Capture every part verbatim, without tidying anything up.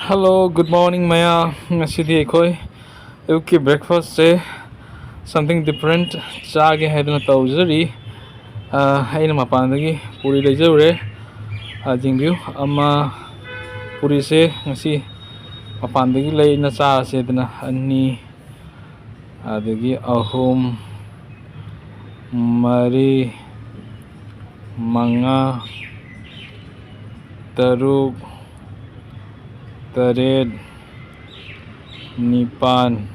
Hello, good morning ꯃꯌꯥꯝ꯫ ꯉꯁꯤꯗꯤ ꯑꯩꯈꯣꯏ ꯑꯌꯨꯛꯀꯤ breakfastꯁꯦ something different ꯆꯥꯒꯦ ꯍꯥꯏꯗꯅ ꯇꯧꯖꯔꯤ꯫ ꯑ, ꯑꯩꯅ ꯃꯄꯥꯟꯗꯒꯤ ꯄꯨꯔꯤ ꯂꯩꯖꯔꯨꯔꯦ꯫ ꯑ, ꯌꯦꯡꯕꯤꯌꯨ, ꯑꯃ, ꯄꯨꯔꯤꯁꯦ ꯉꯁꯤ ꯃꯄꯥꯟꯗꯒꯤ ꯂꯩꯅ ꯆꯥꯔꯁꯦꯗꯅ ꯑꯅꯤ, ꯑꯗꯒꯤ ꯑꯍꯨꯝ, ꯃꯔꯤ, ꯃꯉꯥ, ꯇꯔꯨꯛ, ꯇꯔꯦꯠ, ꯅꯤꯄꯥꯟ,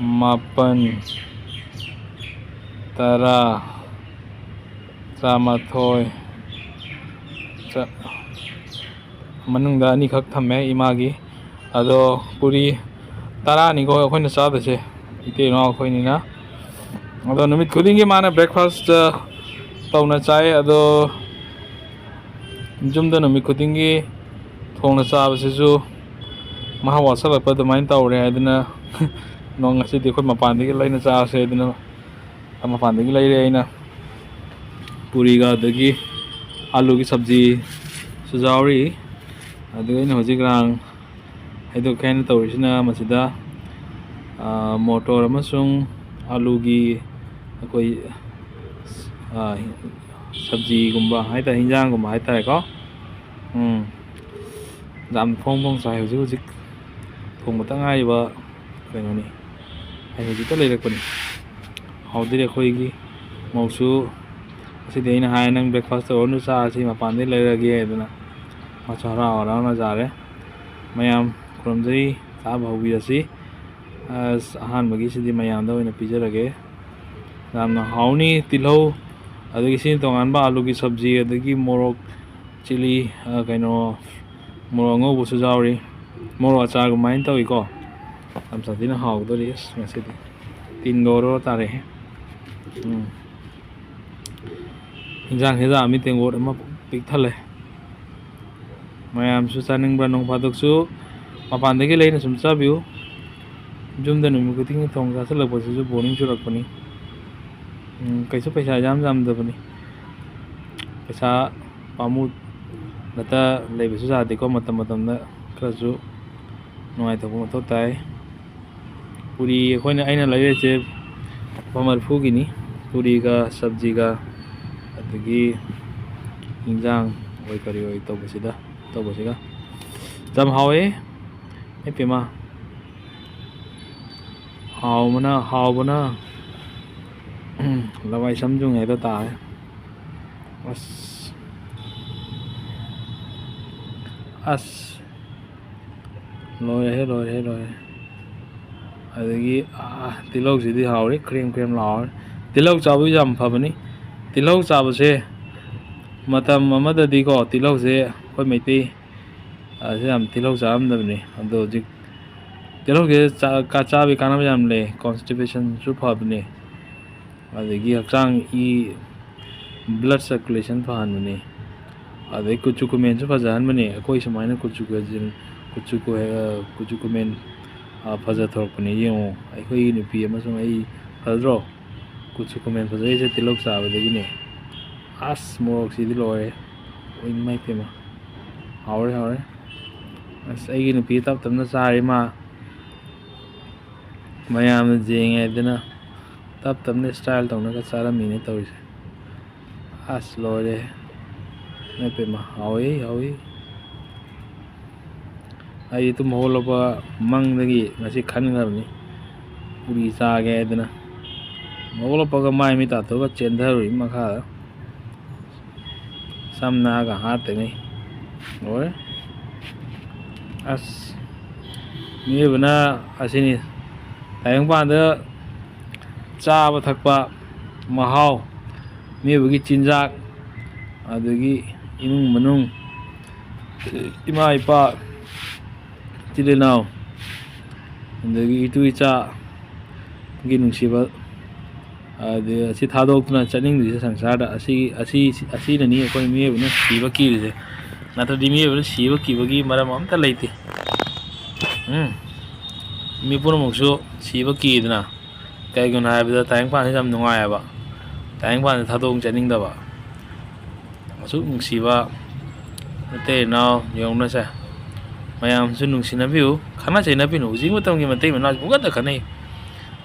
ꯃꯥꯄꯟ, ꯇꯔꯥ, ꯇꯔꯥꯃꯥꯊꯣꯏ, ꯇꯔꯥ-, ꯃꯅꯨꯡꯗ ꯑꯅꯤꯈꯛ ꯊꯝꯃꯦ ꯏꯃꯥꯒꯤ꯫ ꯑꯗꯣ ꯄꯨꯔꯤ ꯇꯔꯥꯅꯤꯀꯣ ꯑꯩꯈꯣꯏꯅ ꯆꯥꯗꯣꯏꯁꯦ, ꯏꯇꯩ ꯏꯅꯥꯎ ꯑꯩꯈꯣꯏꯅꯤꯅ꯫ ꯑꯗꯣ ꯅꯨꯃꯤꯠ ꯈꯨꯗꯤꯡꯒꯤ ꯃꯥꯅ breakfast ꯇꯧꯅ ꯆꯥꯏ꯫ ꯑꯗꯣ ꯌꯨꯝꯗ ꯅꯨꯃꯤꯠ ꯈꯨꯗꯤꯡꯒꯤ ꯊꯣꯡꯅ ꯆꯥꯕꯁꯤꯁꯨ ꯃꯍꯥꯎ ꯋꯥꯠꯁꯜꯂꯛꯄ ꯑꯗꯨꯃꯥꯏꯅ ꯇꯧꯔꯦ ꯍꯥꯏꯗꯅ, ꯅꯣꯡ ꯉꯁꯤꯗꯤ ꯑꯩꯈꯣꯏ ꯃꯄꯥꯟꯗꯒꯤ ꯂꯩꯅ ꯆꯥꯔꯁꯦ ꯍꯥꯏꯗꯅ ꯃꯄꯥꯟꯗꯒꯤ ꯂꯩꯔꯦ ꯑꯩꯅ꯫ ꯄꯨꯔꯤꯒ ꯑꯗꯒꯤ ꯑꯥꯂꯨꯒꯤ ꯁꯕꯖꯤꯁꯨ ꯌꯥꯎꯔꯤ꯫ ꯑꯗꯨꯒ ꯑꯩꯅ ꯍꯧꯖꯤꯛ ꯔꯥꯡ ꯍꯥꯏꯗꯣꯛꯀꯦ ꯍꯥꯏꯅ ꯇꯧꯔꯤꯁꯤꯅ ꯃꯁꯤꯗ, ꯑ, ꯃꯣꯇꯣꯔ ꯑꯃꯁꯨꯡ ꯑꯥꯂꯨꯒꯤ ꯑꯩꯈꯣꯏ, ꯑ, ꯁꯕꯖꯤꯒꯨꯝꯕ ꯍꯥꯏꯇꯥꯔꯦ, ꯍꯤꯟꯖꯥꯡꯒꯨꯝꯕ ꯍꯥꯏꯇꯥꯔꯦꯀꯣ꯫ ꯎꯝ꯫ ꯌꯥꯝ ꯐꯣꯡ ꯐꯣꯡ ꯁꯥꯏ ꯍꯧꯖꯤꯛ ꯍꯧꯖꯤꯛ ꯊꯣꯡꯕꯇ ꯉꯥꯏꯔꯤꯕ ꯀꯩꯅꯣꯅꯤ꯫ ꯑꯩ ꯍꯧꯖꯤꯛꯇ ꯂꯩꯔꯛꯄꯅꯤ꯫ ꯍꯥꯎꯗꯣꯏꯔꯦ ꯑꯩꯈꯣꯏꯒꯤ ꯃꯧꯁꯨ꯫ ꯉꯁꯤꯗꯤ ꯑꯩꯅ ꯍꯥꯏ, "ꯅꯪ breakfast ꯇꯧꯔꯅꯨ, ꯆꯥꯔꯁꯤ, ꯃꯄꯥꯟꯗꯩ ꯂꯩꯔꯒꯦ" ꯍꯥꯏꯗꯅ꯫ ꯃꯥꯁꯨ ꯍꯔꯥꯎ ꯍꯔꯥꯎꯅ ꯌꯥꯔꯦ꯫ ꯃꯌꯥꯝ ꯈꯨꯔꯨꯝꯖꯔꯤ, ꯆꯥꯕ ꯍꯧꯕꯤꯔꯁꯤ꯫ ꯑꯁ, ꯑꯍꯥꯟꯕꯒꯤꯁꯤꯗꯤ ꯃꯌꯥꯝꯗ ꯑꯣꯏꯅ ꯄꯤꯖꯔꯒꯦ꯫ ꯌꯥꯝꯅ ꯍꯥꯎꯅꯤ꯫ ꯇꯤꯜꯍꯧ, ꯑꯗꯒꯤ ꯁꯤꯅ ꯇꯣꯉꯥꯟꯕ ꯑꯥꯂꯨꯒꯤ ꯁꯕꯖꯤ, ꯑꯗꯒꯤ ꯃꯣꯔꯣꯛ, ꯆꯤꯂꯤ, ꯑ, ꯀꯩꯅꯣ, ꯃꯣꯔꯣꯛ ꯑꯉꯧꯕꯁꯨ ꯌꯥꯎꯔꯤ꯫ ꯃꯣꯔꯣꯛ ꯑꯆꯥꯔꯒꯨꯃꯥꯏꯅ ꯇꯧꯏꯀꯣ꯫ ꯌꯥꯝ ꯁꯥꯊꯤꯅ ꯍꯥꯎꯗꯣꯔꯤ꯫ ꯑꯁ, ꯉꯁꯤꯗꯤ ꯇꯤꯟꯒ ꯑꯣꯔꯣ ꯇꯥꯔꯦꯍꯦ꯫ ꯎꯝ꯫ ꯏꯟꯖꯥꯡꯁꯤꯗ ꯑꯃꯤ ꯇꯦꯡꯀꯣꯠ ꯑꯃ ꯄꯤꯛ ꯊꯜꯂꯦ꯫ ꯃꯌꯥꯝꯁꯨ ꯆꯥꯅꯤꯡꯕ꯭ꯔꯥ? ꯅꯣꯡ ꯐꯥꯗꯣꯛꯁꯨ ꯃꯄꯥꯟꯗꯒꯤ ꯂꯩꯅ ꯁꯨꯝ ꯆꯥꯕꯤꯌꯨ꯫ ꯌꯨꯝꯗ ꯅꯨꯃꯤꯠ ꯈꯨꯗꯤꯡꯒꯤ ꯊꯣꯡ ꯆꯥꯁꯤꯜꯂꯛꯄꯁꯤꯁꯨ boring ꯆꯨꯔꯛꯄꯅꯤ꯫ ꯎꯝ, ꯀꯩꯁꯨ ꯄꯩꯁꯥ ꯌꯥꯝ ꯌꯥꯝꯗꯕꯅꯤ꯫ ꯄꯩꯁꯥ ꯄꯥꯝꯃꯨ-, ꯈꯛꯇ ꯂꯩꯕꯁꯨ ꯌꯥꯗꯦꯀꯣ, ꯃꯇꯝ ꯃꯇꯝꯗ ꯈꯔꯁꯨ ꯅꯨꯡꯉꯥꯏꯊꯣꯛꯄ ꯃꯊꯧ ꯇꯥꯏ꯫ ꯄꯨꯔꯤ ꯑꯩꯈꯣꯏꯅ, ꯑꯩꯅ ꯂꯩꯔꯤꯁꯦ ꯂꯨꯄꯥ ꯃꯔꯤꯐꯨꯒꯤꯅꯤ꯫ ꯄꯨꯔꯤꯒ ꯁꯕꯖꯤꯒ ꯑꯗꯒꯤ ꯏꯟꯖꯥꯡ ꯑꯣꯏ ꯀꯔꯤ ꯑꯣꯏ ꯇꯧꯕꯁꯤꯗ, ꯇꯧꯕꯁꯤꯒ ꯌꯥꯝ ꯍꯥꯎꯋꯦ꯫ ꯏꯄꯦꯝꯃ, ꯍꯥꯎꯕꯅ, ꯍꯥꯎꯕꯅ ꯂꯋꯥꯏ ꯁꯝꯖꯨꯡ ꯍꯦꯛꯇ ꯇꯥꯔꯦ꯫ ꯑꯁ, ꯑꯁ, ꯂꯣꯏꯔꯦꯍꯦ, ꯂꯣꯏꯔꯦꯍꯦ, ꯂꯣꯏꯔꯦ꯫ ꯑꯗꯒꯤ, ꯑꯥ, ꯇꯤꯜꯍꯧꯁꯤꯗꯤ ꯍꯥꯎꯔꯤ, ꯀ꯭ꯔꯦꯝ ꯀ꯭ꯔꯦꯝ ꯂꯥꯎꯔꯦ꯫ ꯇꯤꯜꯍꯧ ꯆꯥꯕꯁꯨ ꯌꯥꯝ ꯐꯕꯅꯤ꯫ ꯇꯤꯜꯍꯧ ꯆꯥꯕꯁꯦ ꯃꯇꯝ ꯑꯃꯗꯗꯤꯀꯣ, ꯇꯤꯜꯍꯧꯁꯦ ꯑꯩꯈꯣꯏ ꯃꯩꯇꯩ, ꯑꯥ, ꯁꯤ ꯌꯥꯝ ꯇꯤꯜꯍꯧ ꯆꯥꯔꯝꯗꯕꯅꯤ꯫ ꯑꯗꯣ ꯍꯧꯖꯤꯛ ꯇꯤꯜꯍꯧꯁꯦ ꯆꯥ-, ꯀꯥ-, ꯆꯥꯕꯒꯤ ꯀꯥꯟꯅꯕ ꯌꯥꯝ ꯂꯩ꯫ ꯀꯣꯟꯁꯇꯤꯄꯦꯁꯟꯁꯨ ꯐꯕꯅꯦ꯫ ꯑꯗꯒꯤ ꯍꯛꯆꯥꯡ ꯏ, ꯕ꯭ꯂꯗ ꯁꯔꯀꯨꯂꯦꯁꯟ ꯐꯍꯟꯕꯅꯤ꯫ ꯑꯗꯩ ꯀꯨꯆꯨ ꯀꯨꯃꯦꯟꯁꯨ ꯐꯖꯍꯟꯕꯅꯤ꯫ ꯑꯩꯈꯣꯏ ꯁꯨꯃꯥꯏꯅ ꯀꯨꯆꯨ ꯀꯨꯖꯤꯟ-, ꯀꯨꯆꯨ ꯀꯨ-, ꯑ, ꯀꯨꯆꯨ ꯀꯨꯃꯦꯟ, ꯑ, ꯐꯖꯊꯣꯔꯛꯄꯅꯤ꯫ ꯌꯦꯡꯉꯣ, ꯑꯩꯈꯣꯏꯒꯤ ꯅꯨꯄꯤ ꯑꯃꯁꯨꯡ ꯑꯩ ꯐꯖꯗ꯭ꯔꯣ? ꯀꯨꯆꯨ ꯀꯨꯃꯦꯟ ꯐꯖꯔꯤꯁꯦ ꯇꯤꯜꯍꯧ ꯆꯥꯕꯗꯒꯤꯅꯦ꯫ ꯑꯁ, ꯃꯣꯔꯣꯛꯁꯤꯗꯤ ꯂꯣꯏꯔꯦ꯫ ꯏꯃꯥꯏ ꯄꯦꯝꯃ꯫ ꯍꯥꯎꯔꯦ, ꯍꯥꯎꯔꯦ꯫ ꯑꯁ, ꯑꯩꯒꯤ ꯅꯨꯄꯤ ꯇꯞ ꯇꯞꯅ ꯆꯥꯔꯤ ꯃꯥ꯫ ꯃꯌꯥꯝꯅ ꯌꯦꯡꯉꯦ ꯍꯥꯏꯗꯅ ꯇꯞ ꯇꯞꯅ ꯏꯁꯇꯥꯏꯜ ꯇꯧꯅꯒ ꯆꯥꯔꯝꯃꯤꯅꯦ ꯇꯧꯔꯤꯁꯦ꯫ ꯑꯁ, ꯂꯣꯏꯔꯦ꯫ ꯏꯃꯥꯏ ꯄꯦꯝꯃ, ꯍꯥꯎꯋꯤ, ꯍꯥꯎꯋꯤ꯫ ꯑꯩ ꯇꯨꯝ ꯍꯧꯒꯠꯂꯛꯄ ꯃꯪꯗꯒꯤ ꯉꯁꯤ ꯈꯟꯈ꯭ꯔꯕꯅꯤ, ꯄꯨꯔꯤ ꯆꯥꯒꯦ ꯍꯥꯏꯗꯅ꯫ ꯍꯧꯒꯠꯂꯛꯄꯒ ꯃꯥꯏ ꯃꯤꯠ ꯇꯥꯊꯣꯛꯑꯒ ꯆꯦꯟꯊꯔꯨꯏ ꯃꯈꯥꯗ꯫ ꯁꯝꯅꯒ ꯍꯥꯠꯇꯉꯩ ꯂꯣꯏꯔꯦ꯫ ꯑꯁ, ꯃꯤꯑꯣꯏꯕꯅ ꯑꯁꯤꯅꯤ, ꯇꯥꯏꯕꯪꯄꯥꯟꯗ ꯆꯥꯕ ꯊꯛꯄ, ꯃꯍꯥꯎ, ꯃꯤꯑꯣꯏꯕꯒꯤ ꯆꯤꯟꯖꯥꯛ, ꯑꯗꯒꯤ ꯏꯃꯨꯡ ꯃꯅꯨꯡ, ꯏꯃꯥ ꯏꯄꯥ, ꯏꯆꯤꯜ ꯏꯅꯥꯎ, ꯑꯗꯒꯤ ꯏꯇꯨ ꯏꯆꯥꯒꯤ ꯅꯨꯡꯁꯤꯕ, ꯑꯗꯩ ꯑꯁꯤ ꯊꯥꯗꯣꯛꯇꯨꯅ ꯆꯠꯅꯤꯡꯗ꯭ꯔꯤꯁꯦ ꯁꯪꯁꯥꯔꯗ꯫ ꯑꯁꯤ, ꯑꯁꯤ, ꯑꯁꯤꯅꯅꯤ ꯑꯩꯈꯣꯏ ꯃꯤꯑꯣꯏꯕꯅ ꯁꯤꯕ ꯀꯤꯔꯤꯁꯦ꯫ ꯅꯠꯇ꯭ꯔꯗꯤ ꯃꯤꯑꯣꯏꯕꯅ ꯁꯤꯕ ꯀꯤꯕꯒꯤ ꯃꯔꯝ ꯑꯝꯇ ꯂꯩꯇꯦ꯫ ꯎꯝ꯫ ꯃꯤ ꯄꯨꯝꯅꯃꯛꯁꯨ ꯁꯤꯕ ꯀꯤꯗꯅ꯫ ꯀꯩꯒꯤꯅꯣ ꯍꯥꯏꯕꯗ ꯇꯥꯏꯕꯪꯄꯥꯟꯁꯤ ꯌꯥꯝ ꯅꯨꯡꯉꯥꯏꯑꯕ꯫ ꯇꯥꯏꯕꯪꯄꯥꯟꯁꯤ ꯊꯥꯗꯣꯛ ꯆꯠꯅꯤꯡꯗꯕ꯫ ꯑꯁꯨꯛ ꯅꯨꯡꯁꯤꯕ ꯅꯇꯩ ꯏꯅꯥꯎ ꯌꯦꯡꯉꯨꯅꯁꯦ, ꯃꯌꯥꯝꯁꯨ ꯅꯨꯡꯁꯤꯅꯕꯤꯌꯨ, ꯈꯠꯅ ꯆꯩꯅꯕꯤꯅꯨ꯫ ꯍꯧꯖꯤꯛ ꯃꯇꯝꯒꯤ ꯃꯇꯩ ꯃꯅꯥꯎꯁꯤ ꯄꯨꯡꯈꯠꯇ ꯈꯠꯅꯩ꯫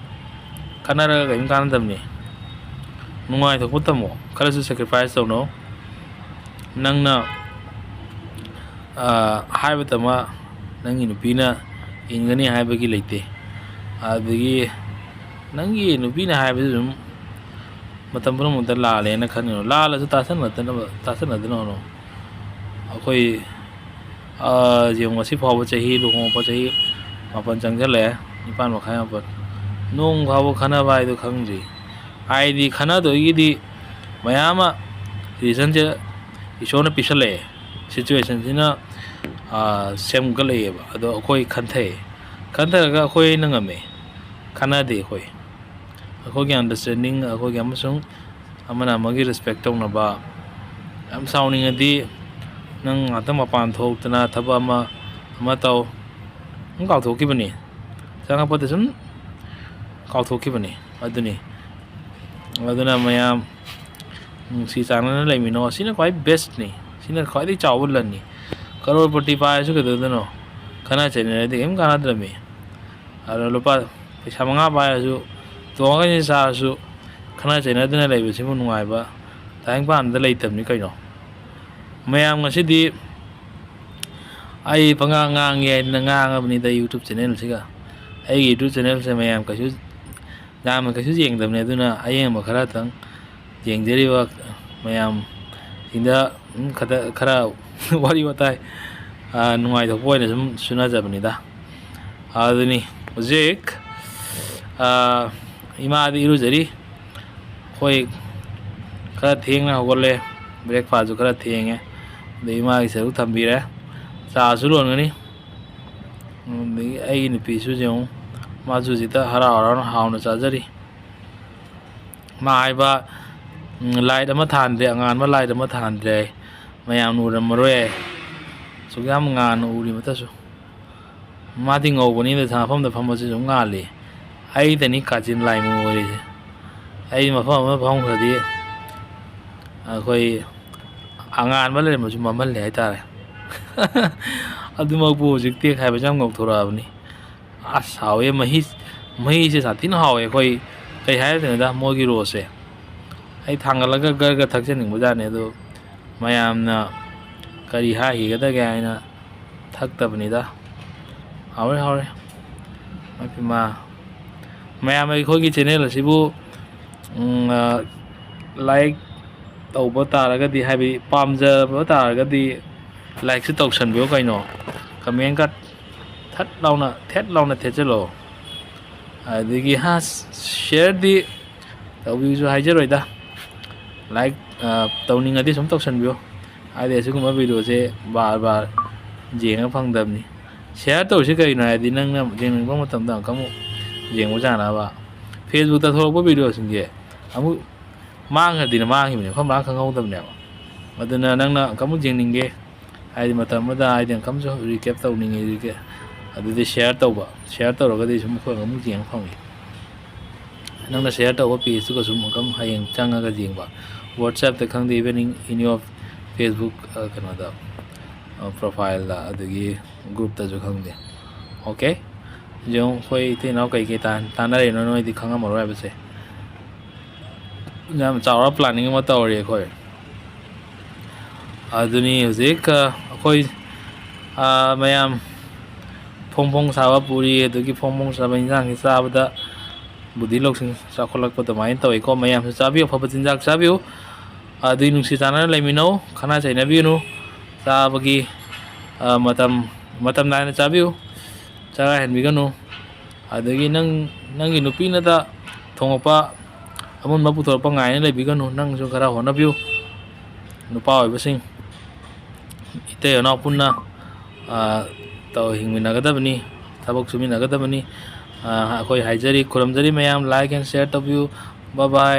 ꯈꯠꯅꯔꯒ ꯀꯔꯤꯝ ꯀꯥꯟꯅꯗꯕꯅꯤ꯫ ꯅꯨꯡꯉꯥꯏꯊꯣꯛꯄ ꯇꯝꯃꯣ, ꯈꯔꯁꯨ sacrifice ꯇꯧꯅꯧ꯫ ꯅꯪꯅ, ꯑꯥ, ꯍꯥꯏꯕꯇꯃꯛ ꯅꯪꯒꯤ ꯅꯨꯄꯤꯅ ꯏꯟꯒꯅꯤ ꯍꯥꯏꯕꯒꯤ ꯂꯩꯇꯦ꯫ ꯑꯗꯒꯤ ꯅꯪꯒꯤ ꯅꯨꯄꯤꯅ ꯍꯥꯏꯕꯁꯨ ꯑꯗꯨꯝ ꯃꯇꯝ ꯄꯨꯝꯅꯃꯛꯇ ꯂꯥꯜꯂꯦꯅ ꯈꯟꯒꯅꯨ꯫ ꯂꯥꯜꯂꯁꯨ ꯇꯥꯁꯟꯅꯗꯅꯕ, ꯇꯥꯁꯟꯅꯗꯅꯕ ꯍꯣꯠꯅꯧ꯫ ꯑꯩꯈꯣꯏ, ꯑꯥ, ꯌꯦꯡꯉꯨ, ꯉꯁꯤ ꯐꯥꯎꯕ ꯆꯍꯤ, ꯂꯨꯍꯣꯡꯉꯛꯄ ꯆꯍꯤ ꯃꯥꯄꯟ ꯆꯪꯁꯤꯜꯂꯛꯑꯦ, ꯅꯤꯄꯥꯟ ꯃꯈꯥꯏ, ꯃꯥꯄꯟ꯫ ꯅꯣꯡ ꯐꯥꯎꯕ ꯈꯟꯅꯕ ꯍꯥꯏꯗꯣ ꯈꯪꯗ꯭ꯔꯤ꯫ ꯍꯥꯏꯗꯤ ꯈꯟꯅꯗꯣꯏꯒꯤꯗꯤ ꯃꯌꯥꯝ ꯑꯃ reasonꯁꯦ ꯏꯁꯣꯔꯅ ꯄꯤꯁꯜꯂꯛꯑꯦ꯫ Situationꯁꯤꯅ, ꯑꯥ, ꯁꯦꯝꯒꯠꯂꯛꯑꯦꯕ꯫ ꯑꯗꯣ ꯑꯩꯈꯣꯏ ꯈꯟꯊꯩ꯫ ꯈꯟꯊꯔꯒ ꯑꯩꯈꯣꯏꯅ ꯉꯝꯃꯦ꯫ ꯈꯟꯅꯗꯦ ꯑꯩꯈꯣꯏ꯫ ꯑꯩꯈꯣꯏꯒꯤ understanding, ꯑꯩꯈꯣꯏꯒꯤ ꯑꯃꯁꯨꯡ ꯑꯃꯅ ꯑꯃꯒꯤ respect ꯇꯧꯅꯕ꯫ ꯌꯥꯝ ꯁꯥꯎꯅꯤꯡꯉꯗꯤ ꯅꯪ ꯉꯥꯛꯇꯪ ꯃꯄꯥꯟ ꯊꯣꯛꯇꯅ ꯊꯕꯛ ꯑꯃ, ꯑꯃ ꯇꯧ꯫ ꯑꯗꯨꯝ ꯀꯥꯎꯊꯣꯛꯈꯤꯕꯅꯤ꯫ ꯆꯪꯉꯛꯄꯗ ꯁꯨꯝ ꯀꯥꯎꯊꯣꯛꯈꯤꯕꯅꯤ꯫ ꯑꯗꯨꯅꯤ꯫ ꯑꯗꯨꯅ ꯃꯌꯥꯝ ꯅꯨꯡꯁꯤ ꯆꯥꯟꯅꯅ ꯂꯩꯃꯤꯟꯅꯧ꯫ ꯑꯁꯤꯅ ꯈ꯭ꯋꯥꯏ bestꯅꯤ꯫ ꯁꯤꯅ ꯈ꯭ꯋꯥꯏꯗꯒꯤ ꯆꯥꯎꯕ ꯂꯟꯅꯤ꯫ ꯀꯔꯣꯔꯄꯇꯤ ꯄꯥꯏꯔꯁꯨ ꯀꯩꯗꯧꯗꯣꯏꯅꯣ? ꯈꯠꯅ ꯆꯩꯅꯔꯗꯤ ꯀꯔꯤꯝ ꯀꯥꯟꯅꯗ꯭ꯔꯕꯅꯤ꯫ ꯑꯗꯣ ꯂꯨꯄꯥ, ꯄꯩꯁꯥ ꯃꯉꯥ ꯄꯥꯏꯔꯁꯨ, ꯇꯣꯡꯉꯒ ꯆꯥꯔꯁꯨ, ꯈꯠꯅ ꯆꯩꯅꯗꯅ ꯂꯩꯕꯁꯤꯕꯨ ꯅꯨꯡꯉꯥꯏꯕ ꯇꯥꯏꯕꯪꯄꯥꯟꯗ ꯂꯩꯇꯕꯅꯤ ꯀꯩꯅꯣ? ꯃꯌꯥꯝ ꯉꯁꯤꯗꯤ ꯑꯩ ꯄꯉꯥꯡ ꯉꯥꯡꯒꯦ ꯍꯥꯏꯗꯅ ꯉꯥꯡꯉꯕꯅꯤꯗ YouTube channelꯁꯤꯒ꯫ ꯑꯩꯒꯤ YouTube channelꯁꯦ ꯃꯌꯥꯝ ꯀꯩꯁꯨ ꯌꯥꯝꯅ ꯀꯩꯁꯨ ꯌꯦꯡꯗꯕꯅꯦ, ꯑꯗꯨꯅ ꯑꯌꯦꯡꯕ ꯈꯔꯇꯪ ꯌꯦꯡꯖꯔꯤꯕ ꯃꯌꯥꯝꯁꯤꯡꯗ, ꯎꯝ, ꯈꯔ, ꯈꯔ ꯋꯥꯔꯤ ꯋꯥꯇꯥꯏ, ꯑ, ꯅꯨꯡꯉꯥꯏꯊꯣꯛꯄ ꯑꯣꯏꯅ ꯁꯨꯝ ꯁꯨꯅꯖꯕꯅꯤꯗ꯫ ꯑꯗꯨꯅꯤ ꯍꯧꯖꯤꯛ, ꯑ, ꯏꯃꯥꯗꯤ ꯏꯔꯨꯖꯔꯤ꯫ ꯑꯩꯈꯣꯏ ꯈꯔ ꯊꯦꯡꯅ ꯍꯧꯒꯠꯂꯦ, breakfastꯁꯨ ꯈꯔ ꯊꯦꯡꯉꯦ꯫ ꯑꯗꯩ ꯏꯃꯥꯒꯤ ꯁꯔꯨꯛ ꯊꯝꯕꯤꯔꯦ꯫ ꯆꯥꯁꯨ ꯂꯣꯟꯒꯅꯤ꯫ ꯑꯗꯒꯤ ꯑꯩꯒꯤ ꯅꯨꯄꯤꯁꯨ ꯌꯦꯡꯉꯨ, ꯃꯥꯁꯨ ꯍꯧꯖꯤꯛꯇ ꯍꯔꯥꯎ ꯍꯔꯥꯎꯅ ꯍꯥꯎꯅ ꯆꯥꯖꯔꯤ꯫ ꯃꯥ ꯍꯥꯏꯕ, ꯎꯝ, light ꯑꯃ ꯊꯥꯟꯗ꯭ꯔꯦ, ꯑꯉꯥꯟꯕ light ꯑꯃ ꯊꯥꯟꯗ꯭ꯔꯦ ꯍꯥꯏ꯫ ꯃꯌꯥꯝꯅ ꯎꯔꯝꯃꯔꯣꯏ ꯍꯥꯏ꯫ ꯑꯁꯨꯛ ꯌꯥꯝ ꯉꯥꯟꯅ ꯎꯔꯤ ꯃꯇꯁꯨ꯫ ꯃꯥꯗꯤ ꯉꯧꯕꯅꯤꯅ ꯃꯐꯝꯗ ꯐꯝꯕꯁꯤ ꯑꯗꯨꯝ ꯉꯥꯜꯂꯤ꯫ ꯑꯩꯗꯅꯤ ꯀꯥꯆꯤꯟ ꯂꯥꯏ ꯑꯣꯏꯔꯤꯁꯦ꯫ ꯑꯩ ꯃꯐꯝ ꯑꯃ ꯐꯝꯈ꯭ꯔꯗꯤ ꯑꯩꯈꯣꯏ ꯑꯉꯥꯟꯕ ꯂꯩꯔꯝꯕꯁꯨ ꯃꯝꯍꯜꯂꯦ ꯍꯥꯏꯇꯥꯔꯦ꯫ ꯑꯗꯨꯃꯛꯄꯨ ꯍꯧꯖꯤꯛ ꯇꯦꯛ ꯍꯥꯏꯕꯁꯦ ꯌꯥꯝ ꯉꯧꯊꯣꯔꯛꯑꯕꯅꯤ꯫ ꯑꯁ, ꯍꯥꯎꯋꯦ, ꯃꯍꯤ, ꯃꯍꯤꯁꯦ ꯁꯥꯊꯤꯅ ꯍꯥꯎꯋꯦ꯫ ꯑꯩꯈꯣꯏ ꯀꯩ ꯍꯥꯏꯗꯣꯏꯅꯣꯗ, ꯃꯣꯏꯒꯤ ꯔꯣꯁꯁꯦ ꯑꯩ ꯊꯥꯡꯒꯠꯂꯒ ꯒꯔ ꯒꯔ ꯊꯛꯆꯅꯤꯡꯕꯖꯥꯠꯅꯤ, ꯑꯗꯣ ꯃꯌꯥꯝꯅ ꯀꯔꯤ ꯍꯥꯏꯈꯤꯒꯗꯒꯦ ꯍꯥꯏꯅ ꯊꯛꯇꯕꯅꯤꯗ꯫ ꯍꯥꯎꯔꯦ, ꯍꯥꯎꯔꯦ꯫ ꯏꯃꯥ, ꯃꯌꯥꯝ ꯑꯩꯈꯣꯏꯒꯤ ꯆꯦꯅꯦꯜ ꯑꯁꯤꯕꯨ, ꯎꯝ, ꯑ, ꯂꯥꯏꯛ ꯇꯧꯕ ꯇꯥꯔꯒꯗꯤ, ꯍꯥꯏꯕꯗꯤ ꯄꯥꯝꯖꯕ ꯇꯥꯔꯒꯗꯤ, ꯂꯥꯏꯛꯁꯨ ꯇꯧꯁꯟꯕꯤꯌꯨ ꯀꯩꯅꯣ꯫ ꯀꯃꯦꯟꯒ ꯊꯠ ꯂꯥꯎꯅ, ꯊꯦꯠ ꯂꯥꯎꯅ ꯊꯦꯠꯆꯜꯂꯣ꯫ ꯑꯗꯒꯤ, ꯍꯥ, ꯁꯤꯌꯔꯗꯤ ꯇꯧꯕꯤꯌꯨꯁꯨ ꯍꯥꯏꯖꯔꯣꯏꯗ꯫ ꯂꯥꯏꯛ, ꯑ, ꯇꯧꯅꯤꯡꯉꯗꯤ ꯁꯨꯝ ꯇꯧꯁꯟꯕꯤꯌꯨ꯫ ꯍꯥꯏꯗꯤ ꯑꯁꯤꯒꯨꯝꯕ ꯚꯤꯗꯤꯑꯣꯁꯦ ꯕꯥꯔ ꯕꯥꯔ ꯌꯦꯡꯉ ꯐꯪꯗꯕꯅꯤ꯫ ꯁꯤꯌꯔ ꯇꯧꯔꯤꯁꯤ ꯀꯔꯤꯅꯣ ꯍꯥꯏꯗꯤ, ꯅꯪꯅ ꯌꯦꯡꯅꯤꯡꯕ ꯃꯇꯝꯗ ꯑꯃꯨꯛꯀ ꯑꯃꯨꯛ ꯌꯦꯡꯕ ꯌꯥꯅꯕ꯫ ꯐꯦꯁꯕꯨꯛꯇ ꯊꯣꯛꯂꯛꯄ ꯚꯤꯗꯤꯑꯣꯁꯤꯡꯁꯦ ꯑꯃꯨꯛ ꯃꯥꯡꯈ꯭ꯔꯗꯤꯅ ꯃꯥꯡꯈꯤꯕꯅꯦ, ꯃꯐꯝ ꯃꯔꯥꯡ ꯈꯪꯍꯧꯗꯕꯅꯦꯕ꯫ ꯑꯗꯨꯅ ꯅꯪꯅ ꯑꯃꯨꯛꯀ ꯑꯃꯨꯛ ꯌꯦꯡꯅꯤꯡꯒꯦ ꯍꯥꯏꯗꯤ, ꯃꯇꯝ ꯑꯃꯗ ꯍꯥꯏꯗꯤ ꯑꯃꯨꯛꯀ ꯑꯃꯨꯛꯁꯨ ꯔꯤꯀꯦꯞ ꯇꯧꯅꯤꯡꯉꯦ, ꯔꯤꯀꯦꯞ, ꯑꯗꯨꯗꯤ ꯁꯤꯌꯔ ꯇꯧꯕ꯫ ꯁꯤꯌꯔ ꯇꯧꯔꯒꯗꯤ ꯁꯨꯝ ꯑꯩꯈꯣꯏ ꯑꯃꯨꯛ ꯌꯦꯡꯕ ꯐꯪꯉꯤ꯫ ꯅꯪꯅ ꯁꯤꯌꯔ ꯇꯧꯕ ꯄꯦꯖꯇꯨꯒ ꯁꯨꯝ ꯑꯃꯨꯛꯀ ꯍꯌꯦꯡ ꯆꯪꯉꯒ ꯌꯦꯡꯕ꯫ WhatsApp-ꯇ ꯈꯪꯗꯦ, even in, in your Facebook, ꯑ, ꯀꯩꯅꯣꯗ, ꯑ, profile-ꯗ, ꯑꯗꯒꯤ group-ꯇꯁꯨ ꯈꯪꯗꯦ꯫ ꯑꯣꯀꯦ? ꯌꯦꯡꯉꯨ, ꯑꯩꯈꯣꯏ ꯏꯇꯩ ꯏꯅꯥꯎ ꯀꯩꯀꯩ ꯇꯥꯟ-, ꯇꯥꯟꯅꯔꯤꯅꯣ ꯅꯣꯏꯗꯤ ꯈꯪꯉꯝꯃꯔꯣꯏ ꯍꯥꯏꯕꯁꯦ꯫ ꯌꯥꯝ ꯆꯥꯎꯔ planning ꯑꯃ ꯇꯧꯔꯤ ꯑꯩꯈꯣꯏ꯫ ꯑꯗꯨꯅꯤ ꯍꯧꯖꯤꯛ, ꯑ, ꯑꯩꯈꯣꯏ, ꯑ, ꯃꯌꯥꯝ ꯐꯣꯡ ꯐꯣꯡ ꯁꯥꯕ ꯄꯨꯔꯤ, ꯑꯗꯒꯤ ꯐꯣꯡ ꯐꯣꯡ ꯁꯥꯕ ꯏꯟꯖꯥꯡꯁꯤ ꯆꯥꯕꯗ ꯕꯨꯙꯤ ꯂꯧꯁꯤꯡ ꯆꯥꯎꯈꯠꯂꯛꯄ ꯑꯗꯨꯃꯥꯏꯅ ꯇꯧꯋꯤꯀꯣ꯫ ꯃꯌꯥꯝꯁꯨ ꯆꯥꯕꯤꯌꯨ, ꯑꯐꯕ ꯆꯤꯟꯖꯥꯛ ꯆꯥꯕꯤꯌꯨ꯫ ꯑꯗꯨꯏ ꯅꯨꯡꯁꯤ ꯆꯥꯟꯅꯅ ꯂꯩꯃꯤꯟꯅꯧ, ꯈꯠꯅ ꯆꯩꯅꯕꯤꯒꯅꯨ꯫ ꯆꯥꯕꯒꯤ, ꯑ, ꯃꯇꯝ, ꯃꯇꯝ ꯅꯥꯏꯅ ꯆꯥꯕꯤꯌꯨ, ꯆꯔꯥ ꯍꯦꯟꯕꯤꯒꯅꯨ꯫ ꯑꯗꯒꯤ ꯅꯪ, ꯅꯪꯒꯤ ꯅꯨꯄꯤꯅꯗ ꯊꯣꯡꯉꯛꯄ ꯑꯃꯨꯟꯕ ꯄꯨꯊꯣꯔꯛꯄ ꯉꯥꯏꯅ ꯂꯩꯕꯤꯒꯅꯨ, ꯅꯪꯁꯨ ꯈꯔ ꯍꯣꯠꯅꯕꯤꯌꯨ꯫ ꯅꯨꯄꯥ ꯑꯣꯏꯕꯁꯤꯡ, ꯏꯇꯩ ꯏꯅꯥꯎ ꯄꯨꯟꯅ, ꯑ, ꯇꯧ-, ꯍꯤꯡꯃꯤꯟꯅꯒꯗꯕꯅꯤ, ꯊꯕꯛ ꯁꯨꯃꯤꯟꯅꯒꯗꯕꯅꯤ꯫ ꯑ, ꯑꯩꯈꯣꯏ ꯍꯥꯏꯖꯔꯤ, ꯈꯨꯔꯨꯝꯖꯔꯤ ꯃꯌꯥꯝ, like and share ꯇꯧꯕꯤꯌꯨ꯫ Bye bye꯫